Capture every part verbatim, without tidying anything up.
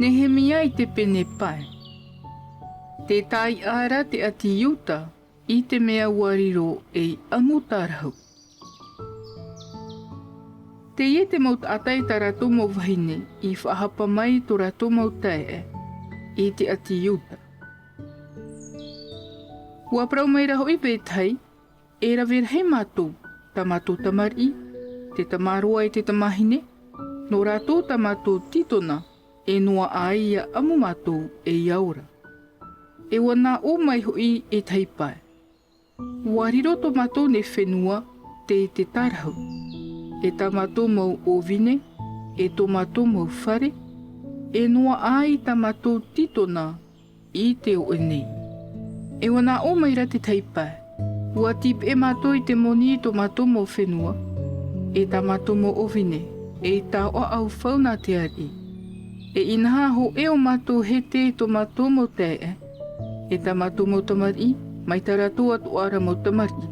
Nehemia i te pene pae. Tē tāiʻa ra te ʻāti Iuta, i te mea ʻua riro ei ʻamu tārahu. Teie te mau taʻata e tā rātou mau vahine i faʻahapa mai i tō rātou mau taeaʻe i te ʻāti Iuta. ʻUa parau mai ra hoʻi vetahi, E rave rahi mātou, tā mātou tamariʻi, te tamaroa e te tamahine, nō rātou tā mātou tītona, e noaʻa ïa ʻamu mātou e ia ora. E ʻua nā ʻō mai hoʻi ētahi pae, ʻUa riro tō mātou nei fenua tei te tārahu, e tā mātou mau ʻōvine, e tō mātou mau fare, e noaʻa ïa tā mātou tītona i te oʻe nei. E ʻua nā ʻō mai ra te tahi pae, ʻUa tīpeʻe mātou i te moni i tō mātou mau fenua, e tā mātou mau ʻōvine, e i taoʻa ʻaufau nā te ariʻi. E inaha, hōʻē ʻo mātou hete e tō mātou mau taeaʻe, e tā mātou mau tamariʻi, mai tā rātou atoʻa ra mau tamariʻi.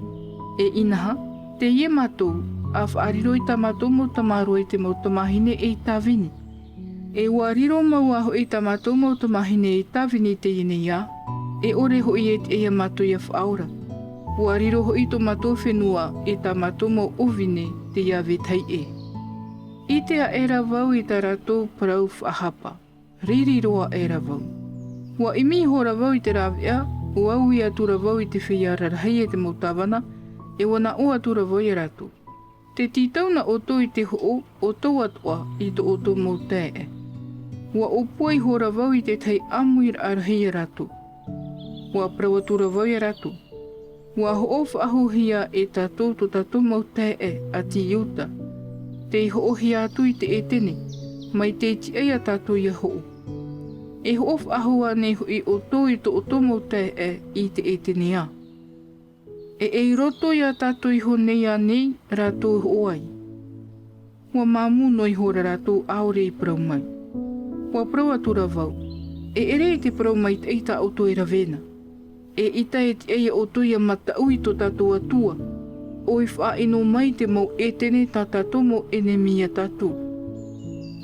E inaha, teie mātou, ʻa faʻariro i tā mātou mau tamaroa e te mau tamahine ei tāvini. E ʻua riro mau ā hoʻi tā mātou mau tamahine ei tāvini i teie nei ā, e ʻore hoʻi e tiʻa ia mātou ia faʻaora. ʻUa riro hoʻi tō mātou fenua e tā mātou mau ʻōvine tei ʻave tahi ʻē. ʻIte aʻera vau i tā rātou parau faʻahapa. Riri roa aʻera vau. ʻUa ʻimi ihora vau i te rāveʻa, ʻua ui atura vau i te feiā rarahi e te mau tāvana, e ʻua nā ʻō atura vau ia rātou, Tē tītau na ʻoutou i te hoʻo, ʻoutou atoʻa, i tō ʻoutou mau taeaʻe. ʻUa ʻōpua ihora vau i te tahi ʻāmuiraʻa rahi ia rātou. ʻUa parau atura vau ia rātou, ʻUa hoʻo faʻahouhia e tātou tō tātou mau taeaʻe, ʻāti Iuta. Tei hoʻohia atu i te ʻētene, mai tei tiʻa ia tātou ia hoʻo. E hoʻo faʻahou ānei hoʻi ʻoutou i tō ʻoutou mau taeaʻe i te ʻētene ā? E, e i roto ia tātou iho nei ānei rātou e hoʻo ai? ʻUa māmū noa ihora rātou ʻaore i parau mai. ʻUa parau atura vau, E ʻere i te parau maitaʻi tā ʻoutou e rave na. E ʻita e tiʻa ia ʻoutou ia mataʻu i tō tātou Atua, ʻo i faʻaʻino mai te mau ʻētene tā tātou mau ʻenemi ia tātou.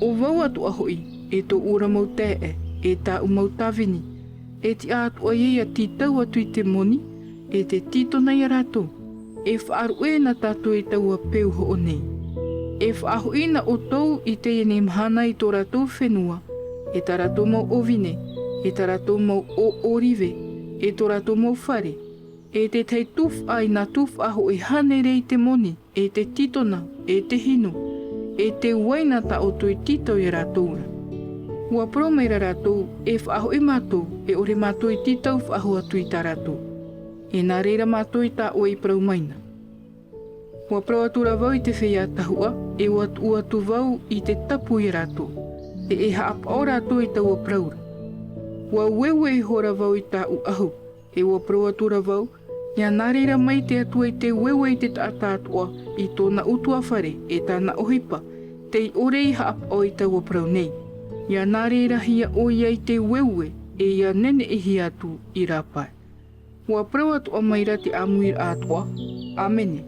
ʻO vau atoʻa hoʻi, e tōʻu ra mau taeaʻe, e tāʻu mau tāvini, e tiʻa atoʻa ia ia tītau atu i te moni, e te tītona ia rātou, e faʻaruʻe na tātou i taua peu hoʻo nei. E faʻahoʻi na ʻoutou i teie nei mahana i tō rātou fenua, e tā rātou mau ʻōvine, e tā rātou mau ʻō ʻōrive, e tō rātou mau fare, e te tahi tufaʻa i nā tufaʻa hoʻi hānere i te moni, e te tītona, e te hinu, e te uaina tā ʻoutou i tītau ia rātou ra. ʻUa parau mai ra rātou, E faʻahoʻi mātou, e ʻore mātou i tītau faʻahou atu i tā rātou. E nā reira mātou i tā ʻoe i parau mai na. ʻUa parau atura vau i te feiā tahuʻa, e ʻua tuʻu atu vau i te tapu ia rātou. E, e haʻapaʻo rātou i taua parau ra. ʻUa ueue ihora vau i tāʻu ʻahu, e ʻua parau atura vau, ʻIa nā reira mai te Atua i te ueue i te taʻata atoʻa, i tōna ʻutuāfare, e tāna ʻohipa, tei ʻore i haʻapaʻo i taua parau nei. ʻIa nā reira hia ʻoia i te ueue, e ʻia neneʻihia atu i rāpae. ʻUa parau atoʻa mai ra te ʻāmuiraʻa atoʻa, ʻĀmene.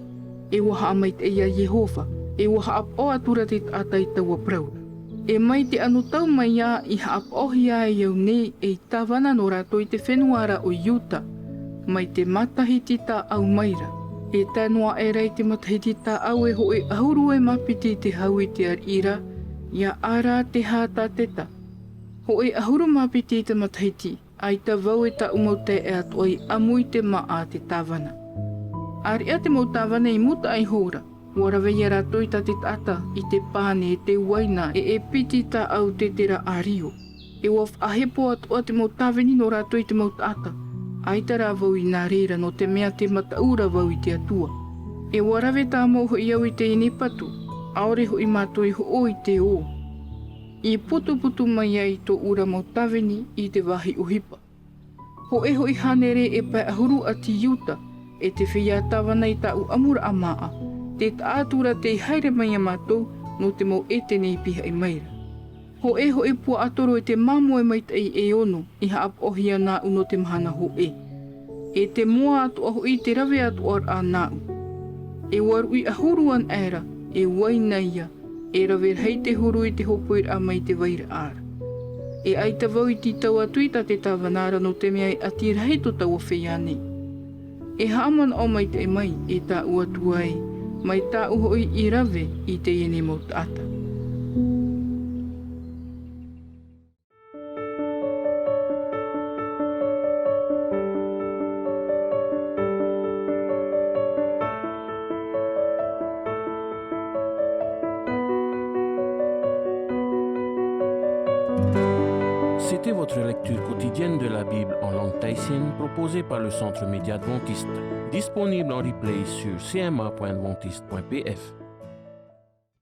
E ʻua haʻamaitaʻi ia Iehova, e ʻua haʻapaʻo atura te taʻata i taua parau ra. E mai te anotau mai ā i haʻapaʻohia ai au nei ei tāvana nō rātou i te fenua ra ʻo Iuta, mai te matahiti tāʻau mai ra. E tae noa aʻera i te matahiti tāʻau e hōʻē ʻahuru e mā piti te hau i te ariʻi ra, ʻia ʻara te Hatateta. Hōʻē ʻahuru mā piti i te matahiti, ʻaita vau e tāʻu mau taeaʻe atoʻa i ʻamu i te māʻa a te tāvana. ʻĀreʻa te mau tāvana i mūtaʻa ihora, ʻua rave ia rātou i tā te taʻata, i te pane, e te uaina, e, e piti tāʻau te tera ʻārio. E ʻua faʻahepo atoʻa te mau tāvini nō rātou i te mau taʻata, ʻaita rā vau i nā reira nō te mea tē mataʻu ra vau i te Atua. E ʻua rave tāmau hoʻi au i teie nei patu, ʻaore hoʻi mātou i hoʻo i te ō. I putuputu mai ai tōʻu ra mau tāvini i te vāhi ʻohipa. Hōʻē hoʻi hānere e pae ʻahuru ʻāti Iuta, e te feiā tāvana i tāʻu ʻamuraʻa māʻa, tē taʻa atu ra tei haere mai ia mātou nō te mau ʻētene i pihaʻi mai ra. Hōʻē hoʻi puaʻatoro e te māmoe maitaʻi e ono i haʻapaʻohia nāʻu nō te mahana hōʻē. E te moa atoʻa hoʻi te rave atoʻa ra nāʻu. E ʻua ruʻi ʻahuru anaʻe ra, e uaina ïa, e rave rahi te huru i te hōpoiraʻa mai te vairaʻa ra. E ʻaita vau i tītau atu i tā te tāvana ra nō te mea e ʻati rahi tō taua feiā nei. E haʻamanaʻo maitaʻi mai e tāʻu Atua ē, mai tāʻu hoʻi i rave i teie nei mau taʻata. C'était votre lecture quotidienne de la Bible en langue tahitienne proposée par le Centre Média Adventiste, disponible en replay sur C M A point adventiste point P F.